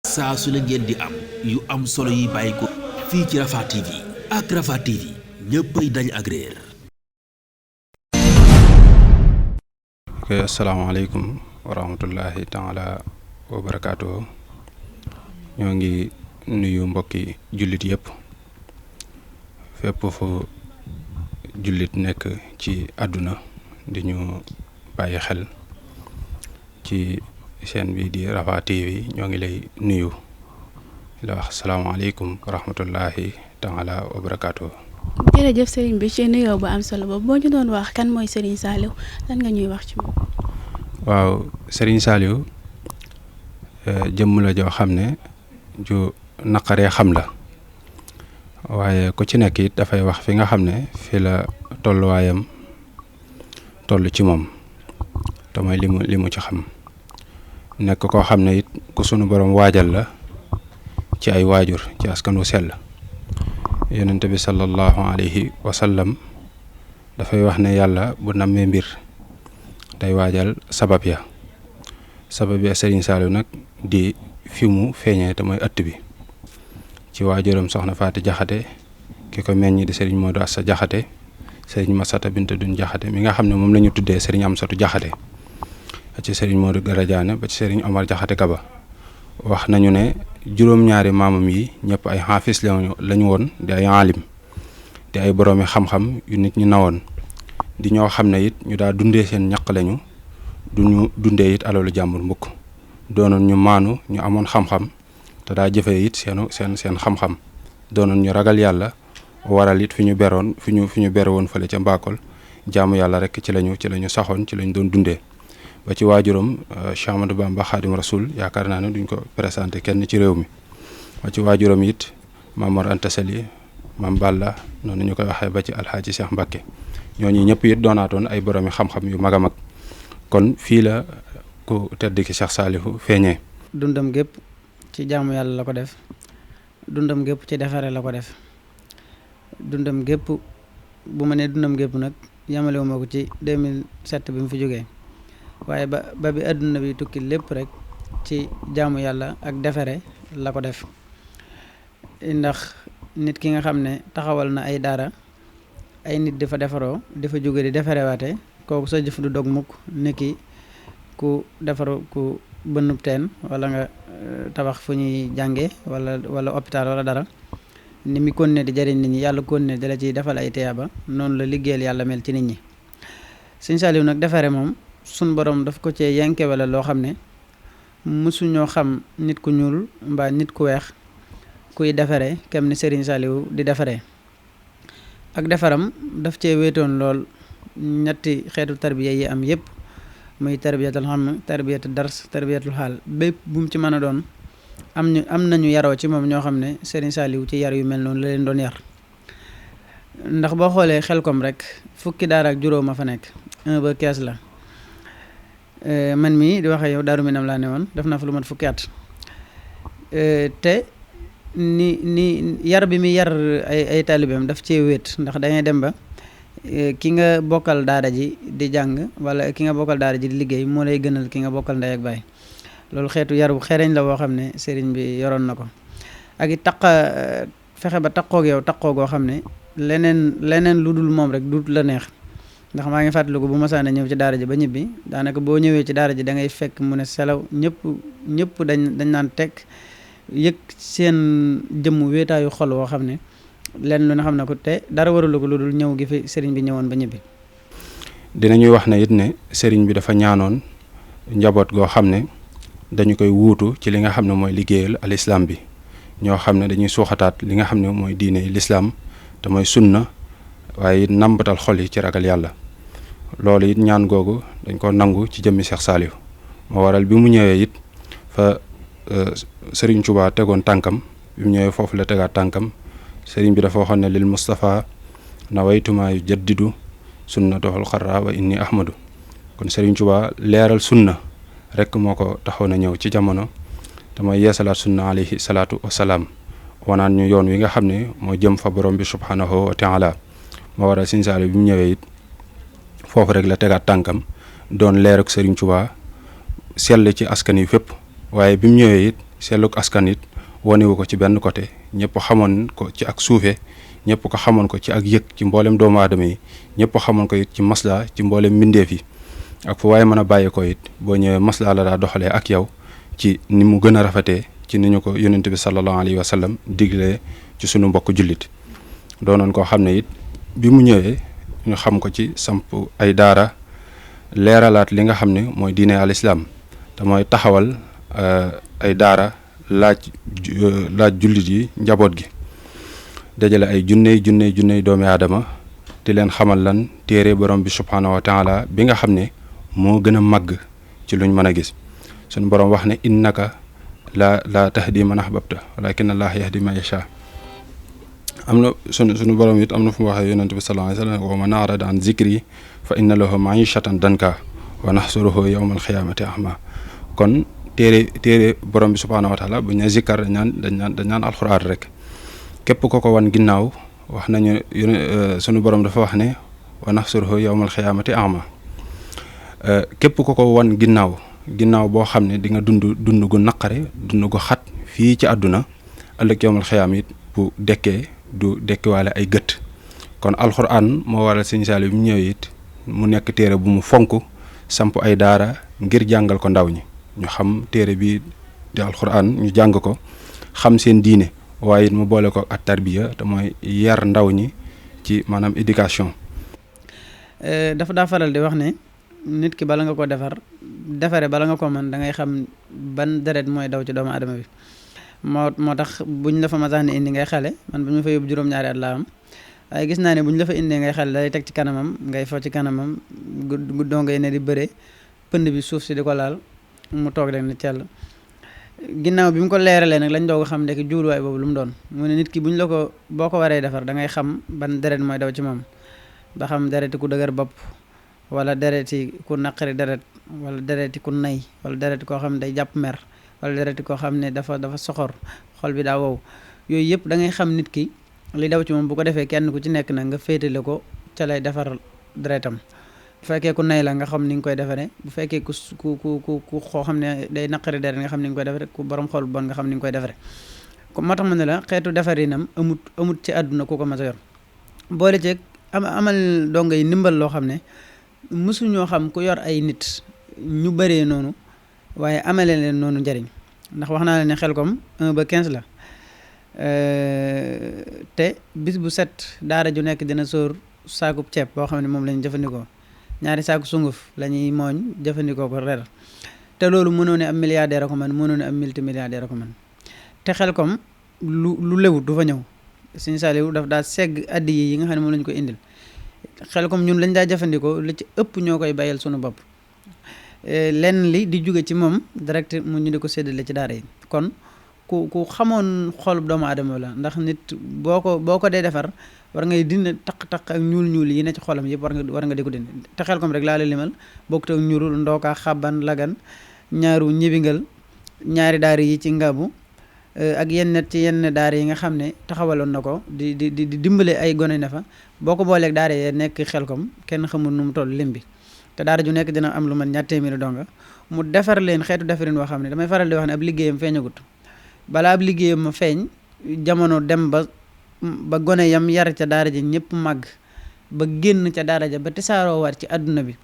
saa su ne ngeen di am yu am solo yi bàyyi ko fii ci Rafah TV ak Rafah TV ñëppay dañ ak réer. Asalaamaaleykum wa rahmatullahi taala wa barakaatuhu. ñoo ngi nuyu mbokki jullit yëpp fépp fu jullit nekk ci àdduna di ñu bàyyi xel ci chaîne bi di Rafah TV ñoo ngi lay nuyu la wax asalaamaaleykum wa rahmatullahi taala wa barakaatuhu. jërëjëf sëriñ bi ci nuyoo bu am solo boobu boo ñu doon wax kan mooy Serigne Saliou lan nga ñuy wax ci moom. waaw Serigne Saliou jëmm la joo xam ne ju naqaree xam la waaye ku ci nekk it dafay wax fi nga xam ne fi la tolluwaayam toll ci moom te mooy li mu ci xam nekk koo xam ne it ku sunu borom waajal la ci ay waajur ci askan wu sell. yonent bi sallallahu alayhi wa sallam dafay wax ne yàlla bu nammee mbir day waajal sabab ya Serigne Saliou nag di fi mu feeñee te mooy ëtt bi ci waajuram soxna Faati Jaxate ki ko meññ di Serigne Modou Assa Jaxate Serigne Masata Binta Dun Jaxate mi nga xam ne moom la ñu tuddee Serigne Amsatu Jaxate ci Serigne Modou Garajaane ba ci Serigne Omar Jaxate Kaba wax nañu ne juróom-ñaari maamam yi ñëpp ay xaafis lañu woon di ay aalim di ay boroomi xam-xam yu nit ñi nawoon di ñoo xam ne it ñu daa dundee seen ñaq lañu duñu dundee it alalu jàmbur mukk doonoon ñu maanu ñu amoon xam-xam te daa jëfee it seen xam-xam doonoon ñu ragal yàlla waral it fi ñu bere woon fële ca Mbakol jaamu yàlla rek ci lañu saxoon ci lañu doon dundee ba ci waajuram Cheikh Ahmadou Bamba Xaadim Rasul yaakaar naa ne duñ ko présenté kenn ci réew mi ba ci waajuram it Maam Mor Anta Sali Maam Balla noonu ñu koy waxee ba ci Alxaaji Cheikh Mbacké ñooñu ñëpp it doonaatoon ay boroomi xam-xam yu mag a mag kon fii la ku tedd ki Cheikh Saliou feeñee. dundam gépp ci jaamu yàlla la ko def dundam gépp ci defare la ko def dundam gépp bu ma nee dundam gépp nag yamalewu ma ko ci 2007 bi mu fi jógee waaye ba bi àdduna bi tukki lépp rek ci jaamu yàlla ak defare la ko def ndax nit ki nga xam ne taxawal na ay daara ay nit dafa defaroo dafa jóge di defarewaate kooku sa jëf du dog mukk niki ku defaru ku bënnub teen wala nga tabax fu ñuy jànge wala hôpital wala dara ni mi continuer di jariñ nit ñi yàlla continuer dala ciy defal ay teyaaba noonu la liggéeyal yàlla mel ci nit ñi. Sëñ Saliou nag defare moom sun borom daf ko cee yanke wala loo xam ne mësuñoo xam nit ku ñuul mbaa nit ku weex kuy defare kem ni Serigne Saliou di defare ak defaram daf cee wéetoon lool ñetti xeetu tarbiya yi am yëpp muy tarbiyatul xam tarbiyatul dars tarbiyatul xaal bépp bu mu ci mën a doon am nañu yaroo ci moom ñoo xam ne Serigne Saliou ci yar yu mel noonu la leen doon yar ndax boo xoolee Xelkom rek fukki daara ak juróom a fa nekk 1 ba 15 la man mii di waxe yow Daaru Minam laa ne woon def naa fa lu mat fukki at te ni yar bi muy yar ay taalibeem daf cee wéet ndax dangay dem ba ki nga bokkal daara ji di jàng wala ki nga bokkal daara ji di liggéey moo lay gënal ki nga bokkal ndey ak baay loolu xeetu yar bu xereñ la boo xam ne sëriñ bi yoroon na ko ak it fexe ba taqoog yow taqoo goo xam ne leneen lu dul moom rek du la neex ndax maa ngi fàttaliku bu masaana ñëw ci daara ji ba ñibbi daanaka boo ñëwee ci daara ji da ngay fekk mu ne selaw ñëpp dañ naan teg yëg seen jëmm wéetaayu xol woo xam ne lenn lu ne xam na ko te dara waralu ko lu dul ñëw gi fi sëriñ bi ñëwoon ba ñibbi. dinañuy wax ne it ne sëriñ bi dafa ñaanoon njaboot goo xam ne dañu koy wuutu ci li nga xam ne mooy liggéeyal al islam bi ñoo xam ne dañuy suuxataat li nga xam ne mooy diine l'islam te mooy sunna waaye it nambatal xol yi ci ragal yàlla loolu it ñaan googu dañ ko nangu ci jëmmi Cheikh Saliou moo waral bi mu ñëwee it fa Serigne Touba tegoon tànkam bi mu ñëwee foofu la tegaat tànkam Serigne bi dafa waxoon ne lil Moustapha nawaytuma yu jaddidu sunnatuhul xarra wa inni ahmadu kon Serigne Touba leeral sunna rek moo ko taxoon a ñëw ci jamono te mooy yeesalaat sunna alayhi salaatu wasalaam wanaan ñu yoon wi nga xam ne moo jëm fa borom bi subhanahu wa taala moo waral Serigne Saliou bi mu ñëwee it foofu rek la tegaat tànkam doon leer ak Serigne Touba sell ci askan wi fépp waaye bi mu ñëwee it selluk askan it wanewu ko ci benn côté, ñëpp xamoon ko ci ak suufe, ñëpp ko xamoon ko ci ak yëg ci mboolem doomu aadama yi, ñëpp xamoon ko it ci masla ci mboolem mbindeef yi, ak fu waaye mën a bàyyi ko it boo ñëwee masla la daa doxalee ak yow ci ni mu gën a rafetee ci ni ñu ko yonent bi sallallahu alayhi wa sallam diglee ci sunu mbokk jullit. doonoon koo xam ne it bi mu ñëwee ñu xam ko ci samp ay daara, leeralaat li nga xam ne mooy diine al islam te mooy taxawal ay daara, laaj jullit yi njaboot gi, dajale ay junney doomi aadama di leen xamal lan téere borom bi subhaanahu wa taala bi nga xam ne moo gën a màgg ci luñ mën a gis. suñu borom wax ne innaka la tahdi man ahbabta walakin allah yahdi man yasha. am na sunu borom it am na fu mu waxee yonent bi sallallahu alayhi wa sallam wa man arada an zikri fa inna lahu ma'ishatan danka wa nahsuruhu yawmal xiyaamati ahma. kon téere borom bi subhaanahu wa taala bu ñu nee zikkar dañ naan alxuraan rek. képp ko wan ginnaaw wax nañu sunu borom dafa wax ne wa nahsuruhu yawmal xiyaamati ahma. képp ko wan ginnaaw boo xam ne di nga dund gu naqare, dund gu xat fii ci àdduna, ëllëg yawmal xiyaam it bu dekkee du dekkiwaale ay gët. kon alxuraan moo waral Sëñ Saaliw bi mu ñëwee it mu nekk téere bu mu fonk, samp ay daara ngir jàngal ko ndaw ñi, ñu xam téere bi di alxuraan, ñu jàng ko, xam seen diine, waaye it mu boole ko ak tarbiya te mooy yar ndaw ñi ci maanaam éducation. dafa daa faral di wax ne nit ki bala nga ko defare bala nga ko mën da ngay xam ban deret mooy daw ci doomu adama bi. moo tax buñ la fa masaan ne indi ngay xale, man bu ñu fa yóbbu juróom-ñaari at laa am, waaye gis naa ne buñ la fa indee ngay xale day teg ci kanamam, ngay fo ci kanamam, guddoo ngay ne di bëre, pënd bi suuf si di ko laal, mu toog rek ne cell. ginnaaw bi mu ko leeralee nag lañ doog a xam ne jubluwaay boobu lu mu doon. mu ne nit ki buñ la ko boo ko waree defar da ngay xam ban deret mooy daw ci moom, ba xam dereti ku dëgër bopp, wala dereti ku naqari deret, wala dereti ku nay, wala dereti koo xam ne day jàpp mer, wala dereti koo xam ne dafa soxor, xol bi daa wow. yooyu yëpp da ngay xam nit ki li daw ci moom. bu ko defee kenn ku ci nekk nag nga féetale ko ca lay defar deretam. bu fekkee ku nay la nga xam ni nga koy defaree, bu fekkee ku xoo xam ne day naqari deret nga xam ni nga koy defaree, ku borom xol bon nga xam ni nga koy defaree. comme moo tax ma ne la xeetu defarinam amut ci àdduna ku ko mas a yor. boole ceeg amal donga yi ndimbal loo xam ne mësuñoo xam ku yor ay nit ñu bëree noonu waaye amale leen noonu njariñ. ndax wax naa la ne Xelcom 1 ba 15 la, te bis bu set daara ju nekk dina sóor saakub ceeb boo xam ne moom lañu jëfandikoo, 2 saaku sunguf la ñuy mooñ jëfandikoo ko reer. te loolu mënoo ne am milliardaire a ko man, mënoo ne am multimilliardaire a ko man. te Xelcom lu lewut du fa ñëw. Sëñ Saaliw daf daa segg addi yi nga xam ne moom lañu ko indil. Xelcom ñun lañ daa jëfandikoo li ci ëpp ñoo koy bayal sunu bopp, lenn li di jóge ci moom direct mu ñu di ko séddale ci daara yi. kon ku xamoon xolub doomu aadama la, ndax nit boo ko dee defar war ngay dindi taq-taq ak ñuul yi ne ci xolam yëpp war nga di ko dindi. te Xelcom rek laa la limal, bokkut ak ñurul, ndookaa, xaban, lagan, ñaaru ñibingal, ñaari daara yi ci ngabu, ak yenn daara yi nga xam ne taxawaloon na ko di dimbale ay gone ne fa. boo ko booleeg daara yee nekk Xelcom kenn xamul nu mu toll lim bi. te daara ju nekk dina am lu man 200 donga, mu defar leen xeetu defarin woo xam ne damay faral di wax ne ab liggéeyam feeñagut. balaa ab liggéeyam ma feeñ, jamono dem ba gone yam yar ca daara ja ñëpp màgg ba génn ca daara ja ba tisaaroo waat ci àdduna bi.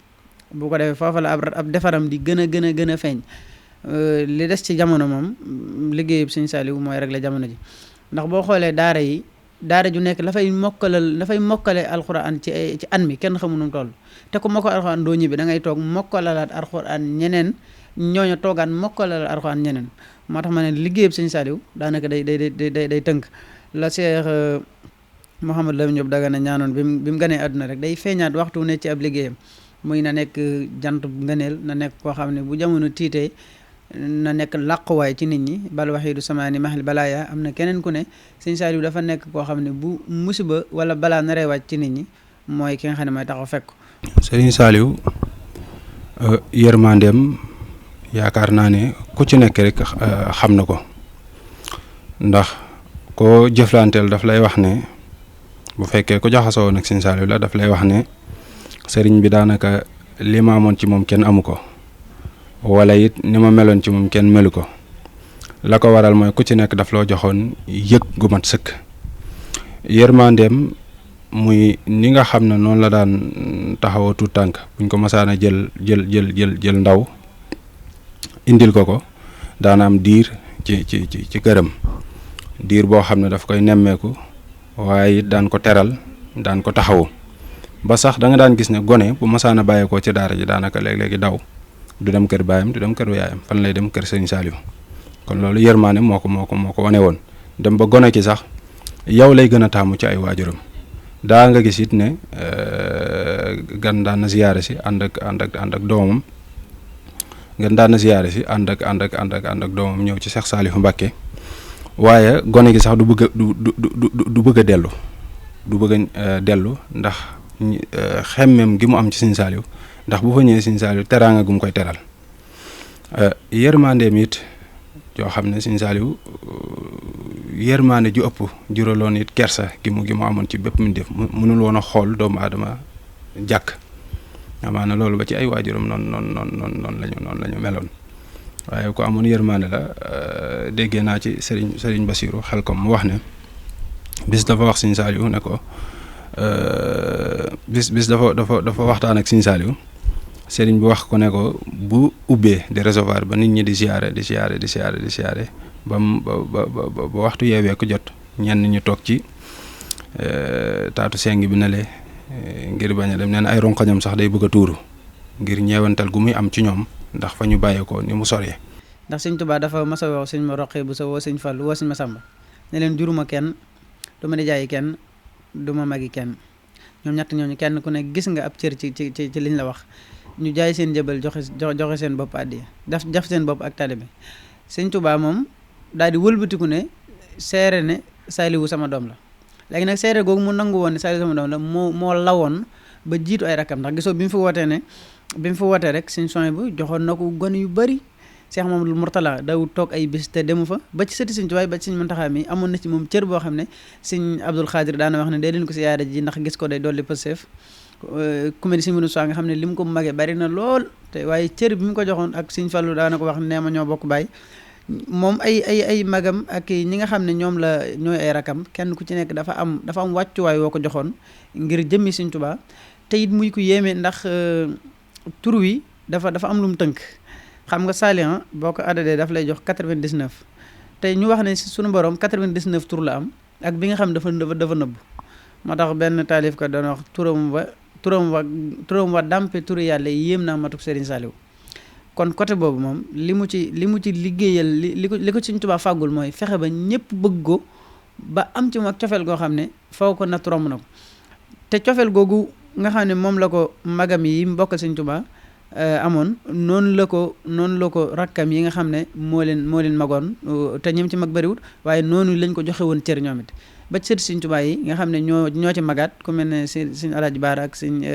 bu ko defee foofa la ab defaram di gën a feeñ. li des ci jamono moom liggéeyub Sëñ Saaliw mooy rek la jamono ji. ndax boo xoolee daara ju nekk la fay mokkale alxuraan ci an mi kenn xamu nu mu toll. te ku mokkal alxuraan doo ñibbi da ngay toog mokkalalaat alxuraan ñeneen, ñooñu toogaan mokkalalaat alxuraan ñeneen. moo tax ma ne liggéeyub Sëñ Saaliw daanaka day tënk la Cheikh Mouhamadou Lamine Diop Dagana ñaanoon bi mu ganee àdduna rek day feeñaat waxtu ne ci ab liggéeyam. muy na nekk jant ngëneel, na nekk koo xam ne bu jamono tiitee na nekk làquwaay ci nit ñi. bal waxiidu samaani mahil balaaya. am na keneen ku ne Sëñ Saaliw dafa nekk koo xam ne bu musiba wala balaa naree wàcc ci nit ñi mooy ki nga xam ne mooy taxaw fekk. Sëriñ Saaliw yërmandeem yaakaar naa ne ku ci nekk rek xam na ko, ndax koo jëflanteel daf lay wax ne, bu fekkee ko jaxasoo nag Sëñ Saaliw la, daf lay wax ne sëriñ bi daanaka li ma amoon ci moom kenn amu ko, wala it ni ma meloon ci moom kenn melu ko. la ko waral mooy ku ci nekk daf loo joxoon yëg gu mat sëkk. yërmandeem muy ni nga xam ne noonu la daan taxawoo tuut tànk buñ ko masaan a jël ndaw indil ko daana am diir ci këram, diir boo xam ne daf koy nemmeeku waaye it daan ko teral, daan ko taxawu ba sax da nga daan gis ne gone bu masaan a bàyyeekoo ci daara ji daanaka léeg-léegi daw du dem kër baayam du dem kër yaayam, fan lay dem kër Serigne Saliou. kon loolu yërmaane moo ko wane woon, dem ba gone ki sax yow lay gën a taamu ci ay waajuram. daa nga gis it ne gan daan na ziyaare si ànd ak doomam gan daan na ziyaare si ànd ak doomam ñëw ci Cheikh Saliou Mbacké, waaye gone gi sax du bëgg a dellu, du bëgg a dellu ndax xemmem gi mu am ci Serigne Saliou, ndax bu fa ñëwee Serigne Saliou teraanga gu mu koy teral. yërmandeem it yoo xam ne Serigne Saliou yërmande ju ëpp juraloon it kersa gi mu amoon ci bépp mu def mënul woon a xool doomu aadama jàkk. amaana loolu ba ci ay waajuram noonu lañu meloon, waaye ko amoon yërmande la. déggee naa ci Serigne Bassirou xel kom mu wax ne bis dafa wax Serigne Saliou ne ko bis dafa waxtaan ak Serigne Saliou, Serigne bi wax ko ne ko bu ubbee di recevoir ba nit ñi di siyaare ba waxtu yeewee ko jot ñenn ñu toog ci taatu seng bi ne le ngir bañ a dem nee na ay ronkoñam sax day bëgg a tuuru ngir ñeewantal gu muy am ci ñoom ndax fa ñu bàyyeekoo ni mu soree. ndax Sëñ Tuubaa dafa mas a woo Sëñ ma roqee bu sa woo Sëñ Fallu woo Sëñ Masamba ne leen juruma kenn du ma dijaayi kenn du ma magi kenn, ñoom ñett ñooñu kenn ku ne gis nga ab cër ci liñ la wax. ñu jaay seen jëbal joxe seen bopp àddiya def seen bopp ak taalibe. Sëñ Tuubaa moom daal di wëlbatiku ne seere ne Saliou sama doom la. léegi nag seere googu mu nangu woon ne Saliou sama doom la moo lawoon ba jiitu ay rakam, ndax gisoo bi mu fi wootee rek Sëñ Souhaïbou bu joxoon na ko gone yu bëri. Cheikh Mamadou Mourtala daw toog ay bis te demu fa ba ci sëti Sëñ Tuubaa ba ci Sëñ Muntaxaa mi amoon na ci moom cër boo xam ne Sëñ Abdul Xaadir daana wax ne dee leen ko siyaare ji ndax gis ko day dolli pëseef. ku mel ni Sëñ Munu Saa nga xam ne li mu ko magee bari na lool te waaye cër bi mu ko joxoon ak Sëñ Fallu daana ko wax nee ma ñoo bokk baay. moom ay magam ak ñi nga xam ne ñooy ay rakam kenn ku ci nekk dafa am wàccuwaay woo ko joxoon ngir jëmmi Sëñ Tuubaa te it muy ku yéeme ndax tur wi dafa am lu mu tënk. xam nga Saliou boo ko addadee daf lay jox 99 te ñu wax ne suñu borom 99 tur la am ak bi nga xam dafa nëbb moo tax benn taalif ko doon wax turam wa dampe turu yàlla yéem naa matuk Serigne Saliou. kon côté boobu moom li mu ci liggéeyal li ko Sëñ Tuubaa fàggul mooy fexe ba ñëpp bëgg ko ba am ci moom ak cofeel goo xam ne faw ko natt romb na ko te cofeel googu nga xam ne moom la ko magam yi mu bokkal Sëñ Tuubaa amoon noonu la ko rakkam yi nga xam ne moo leen magoon te ñim ci mag bariwut waaye noonu lañ ko joxe woon cër ñoom it ba ci sëti Sëñ Tuubaa yi nga xam ne ñoo ci magaat ku mel ne Sëñ Alaaji Baara ak Sëñ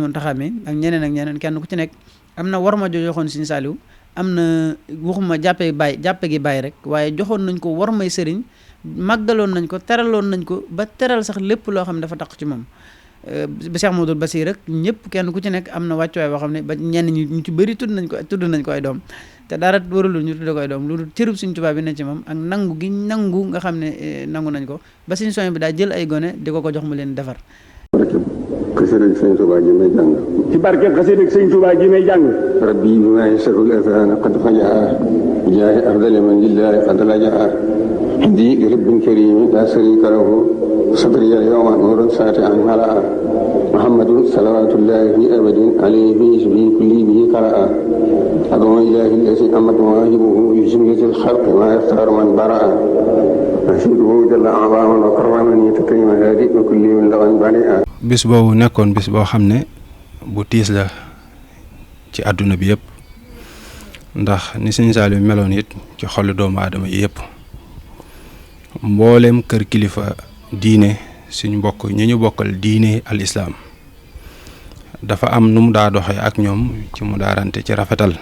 Muntaxaa mi ak ñeneen kenn ku ci nekk am na war ma joxoon Sëñ Saliou am na waxuma jàppe gi bàyyi rek waaye joxoon nañ ko war may sëriñ màggaloon nañ ko teraloon nañ ko ba teral sax lépp loo xam ne dafa tax ci moom ba Cheikh Mamadou Bassir rek ñëpp kenn ku ci nekk am na wàccuwaay boo xam ne ba ñenn ñu ci bëri tudd nañ ko ay doom te dara waralul ñu tudd ko ay doom loolu cërub Sëñ Tuubaa bi ne ci moom ak nangu nga xam ne nangu nañ ko ba Sëñ Souhaïbou bi daa jël ay gone di ko jox mu leen defar. xasida Sëñ Tuubaa ji may jàng. ci barke xasida Sëñ Tuubaa ji may jàng. rabbi bi maa yasarul azana qad fajaa jaahi afdali man lillahi qad lajaa di rabbin karim la sharika lahu sadri yawma nurun sati'an malaa muhammadun salawatullahi abadin alayhi bi kulli bi qaraa adama ilahi allati amat mawaahibuhu bi jumlatil xalqi ma yaxtaar man baraa asiduhu jalla a'zaman wa karramani takrima hadi wa kulli min lawan bari'a. bis boobu nekkoon bis boo xam ne bu tiis la ci àdduna bi yëpp ndax ni Sëñ Saliou meloon it ci xolu doomu aadama yi yëpp mbooleem kër kilifa diine suñ mbokk ñi ñu bokkal diine al islaam dafa am nu mu daa doxee ak ñoom ci mu daarante ci rafetal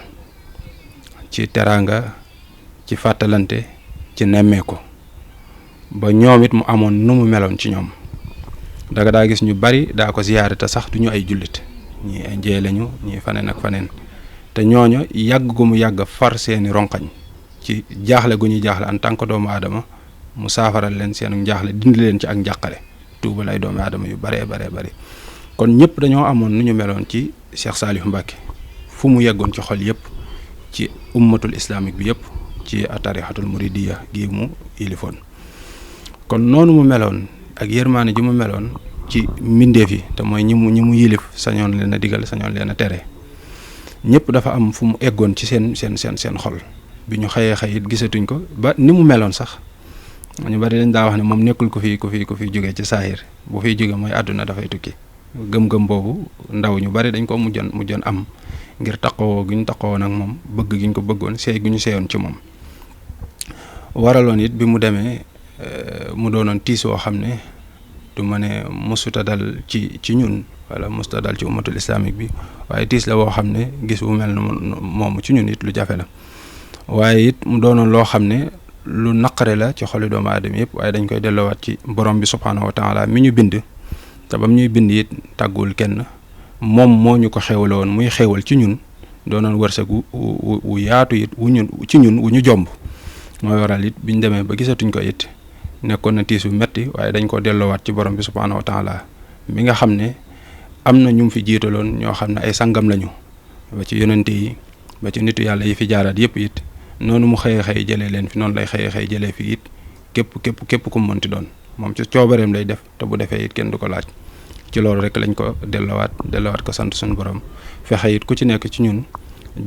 ci teraanga ci fàttalante ci nemmeeku ba ñoom it mu amoon nu mu meloon ci ñoom daga daa gis ñu bari daa ko ziyaare te sax duñu ay jullit ñii ay njee lañu ñii faneen ak faneen te ñooñu yàgg gu mu yàgg far seeni ronkañ ci jaaxle gu ñuy jaaxle en tant que doomu aadama mu saafaral leen seen njaaxle dindi leen ci ak njàqare tuubal ay doomu aadama yu baree bari kon ñëpp dañoo amoon nu ñu meloon ci Cheikh Saliou Mbacké fu mu yeggoon ci xol yëpp ci ummatul islamique bi yëpp ci tarixatul muridiyya gi mu yilifoon kon noonu mu meloon ak yërmaane ji mu meloon ci mbindeef yi te mooy ñi mu yilif sañoon leen a digal sañoon leen a tere ñëpp dafa am fu mu eggoon ci seen xol bi ñu xëyee it gisatuñ ko ba ni mu meloon sax ñu bari dañ daa wax ne moom nekkul ku fi jógee ci saahir bu fiy jóge mooy àdduna dafay tukki gëm-gëm boobu ndaw ñu bari dañ ko mujjoon am ngir taqoo gi ñu taqoo nag moom bëgg gi ñu ko bëggoon seey gu ñu seeyoon ci moom waraloon it bi mu demee mu doonoon tiis woo xam ne du ma ne musuta dal ci ñun wala musuta dal ci ummatul islamique bi waaye tiis la woo xam ne gis bu mel moomu ci ñun it lu jafe la waaye it mu doonoon loo xam ne lu naqare la ci xoli doomu aadama yëpp waaye dañ koy delloowaat ci borom bi subhaanahu wa taala mi ñu bind te bam ñuy bind it tàggul kenn moom moo ñu ko xéewale woon muy xéewal ci ñun doonoon wërsëg wu yaatu it wu ñu jomb mooy waral it biñ demee ba gisatuñ ko it nekkoon na tiis wu metti waaye dañ ko delloowaat ci borom bi subhaanahu wa taala mi nga xam ne am na ñu fi jiitaloon ñoo xam ne ay sangam lañu ba ci yonente yi ba ci nitu yàlla yi fi jaaraat yëpp it noonu mu xëy jëlee leen fi noonu lay xëy jëlee fi it képp ku mu mënti doon moom ci coobareem lay def te bu defee it kenn du ko laaj ci loolu rek lañ ko delloowaat ko sant suñu borom fexe it ku ci nekk ci ñun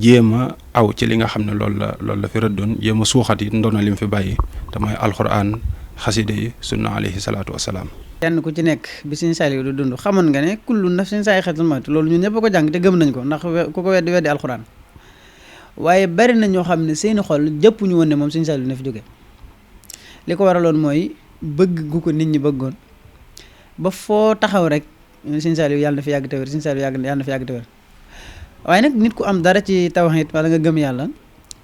jéem a aw ci li nga xam ne loolu la fi rëddoon jéem a suuxat it ndono li mu fi bàyyi te mooy alxuraan xasida yi sunna alayhi salaatu wasalaam. kenn ku ci nekk bi Sëriñ Saliou du dund xamoon nga ne kullu nafsin zaa'iqatul mawt loolu ñun ñëpp ko jàng te gëm nañ ko ndax ku ko weddi alxuraan waaye bari na ñoo xam ne seeni xol jëpp ñu woon ne moom Sëriñ Saliou na fi jóge li ko waraloon mooy bëgg gu ko nit ñi bëggoon ba foo taxaw rek Sëriñ Saliou yàlla na fi yàgg te wér Sëriñ Saliou yàlla na fi yàgg te wér waaye nag nit ku am dara ci tawhiid wala nga gëm yàlla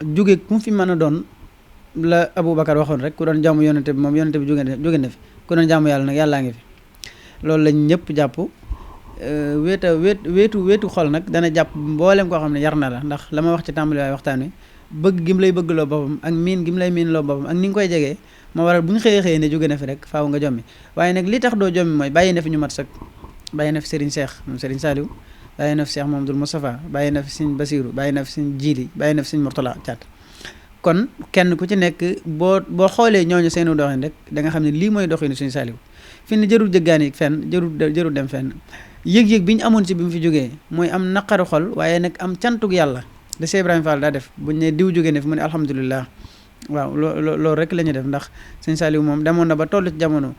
jóge ku fi mën a doon la Aboubacar waxoon rek ku doon jaamu yonente bi moom yonente bi jóge na fi ku doon jaamu yàlla nag yàllaa ngi fi loolu lañ ñëpp jàpp weetu xol nag dana jàpp mboolem koo xam ne yar na la ndax la ma wax ci tàmbali waaye waxtaan wi bëgg gi mu lay bëggloo boppam ak miin gi mu lay miin loo boppam ak ni nga koy jegee moo waral bu ñu xëyee ne jóge na fi rek faaw nga jommi waaye nag li tax doo jommi mooy bàyyi na fi ñu mat sëkk bàyyi na fi Serigne Cheikh moom Serigne Saliou bàyyi na fi Cheikh Mamadou Moustapha bàyyi na fi Serigne Bassirou bàyyi na fi Serigne Djili bàyyi na fi Serigne Mourtala Thiat kon kenn ku ci nekk boo xoolee ñooñu seenu doxin rek da nga xam ne lii mooy doxinu Serigne Saliou fi ne jërul jëggaani fenn jërul dem fenn yëg-yëg bi ñu amoon si bi mu fi jógee mooy am naqaru xol waaye nag am cantug yàlla de Cheikh Ibrahima Fall daa def buñ ne diw jógee ne fi mu ne alhamdulilah waaw loolu rek la ñu def ndax Serigne Saliou moom demoon na ba toll ci jamono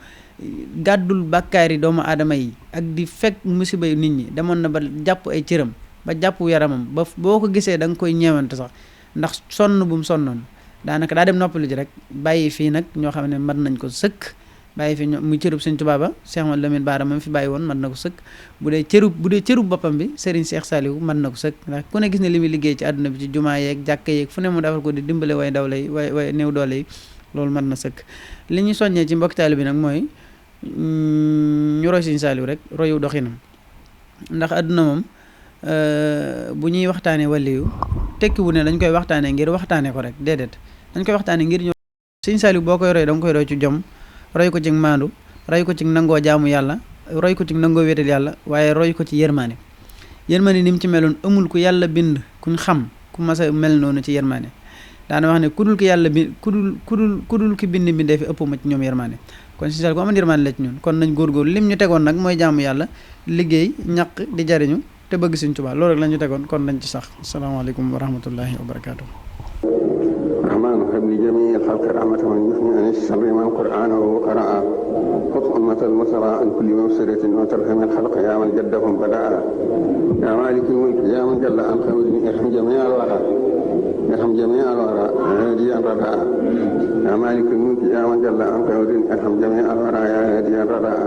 gàddul bàkkaari doomu aadama yi ak di fekk musiba nit ñi demoon na ba jàpp ay cëram ba jàpp yaramam ba boo ko gisee da nga koy ñeewante sax ndax sonn bu mu sonnoon daanaka daa dem noppalu ji rek bàyyi fii nag ñoo xam ne mën nañ ko sëkk bàyyi fi muy cërub Sëriñ Tuubaa ba Cheikh Mouhamadou Lamine Bara moom fi bàyyi woon mën na ko sëkk bu dee cërub boppam bi Serigne Cheikh Saliou mën na ko sëkk ndax ku ne gis ne li muy liggéey ci àdduna bi ci jumaa yeeg jàkka yeeg fu ne mu defal ko di dimbale way daw lay way néew doole yi loolu mën na sëkk li ñu soññee ci mbokk taalibe bi nag mooy ñu roy Sëriñ Saliou rek royu doxinam ndax àdduna moom bu ñuy waxtaanee waliyu tekkiwu ne dañ koy waxtaanee ngir waxtaanee ko rek déedéet dañ koy waxtaanee ngir ñoo Sëriñ Saliou boo koy roy da nga koy roy ci jom roy ko ci maandu roy ko ci nangoo jaamu yàlla roy ko ci nangoo wéetal yàlla waaye roy ko ci yërmaane ni mu ci meloon amul ku yàlla bind kuñ xam ku mas a mel noonu ci yërmaane daana wax ne kudul ki yàlla bi kudul ki bind bindee fi ëpp ma ci ñoom yërmaane kon Sëriñ Saliou ku amoon yërmaane la ci ñun kon nañ góorgóorlu lim ñu tegoon nag mooy jaamu yàlla liggéey ñaq di jariñu te bëgg Sëriñ Tuubaa loolu rek la ñu tegoon kon nañ ci sax asalaamaaleykum wa rahmatullahi wa barakaatu. الرحمن هب لجميع الخلق رحمة من يثني عن الشر من قرآنه قرأ خذ أمة المسرى عن كل مفسدة وترحم الخلق يا من جدهم بدأ يا مالك الملك يا من جل عن خمد ارحم جميع الورى هاديا رداء يا مالك الملك يا من جل عن خمد ارحم جميع الورى يا هاديا رداء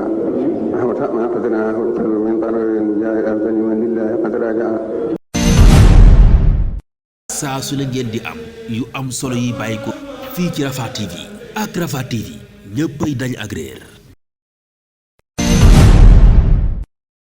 رحمة ما قدرناه القلب من ضرر جاء أبدا من لله قد راجع saa su la ngeen di am yu am solo yi bàyyi ko fii ci Rafah TV ak Rafah TV ñëppay dañ ak réer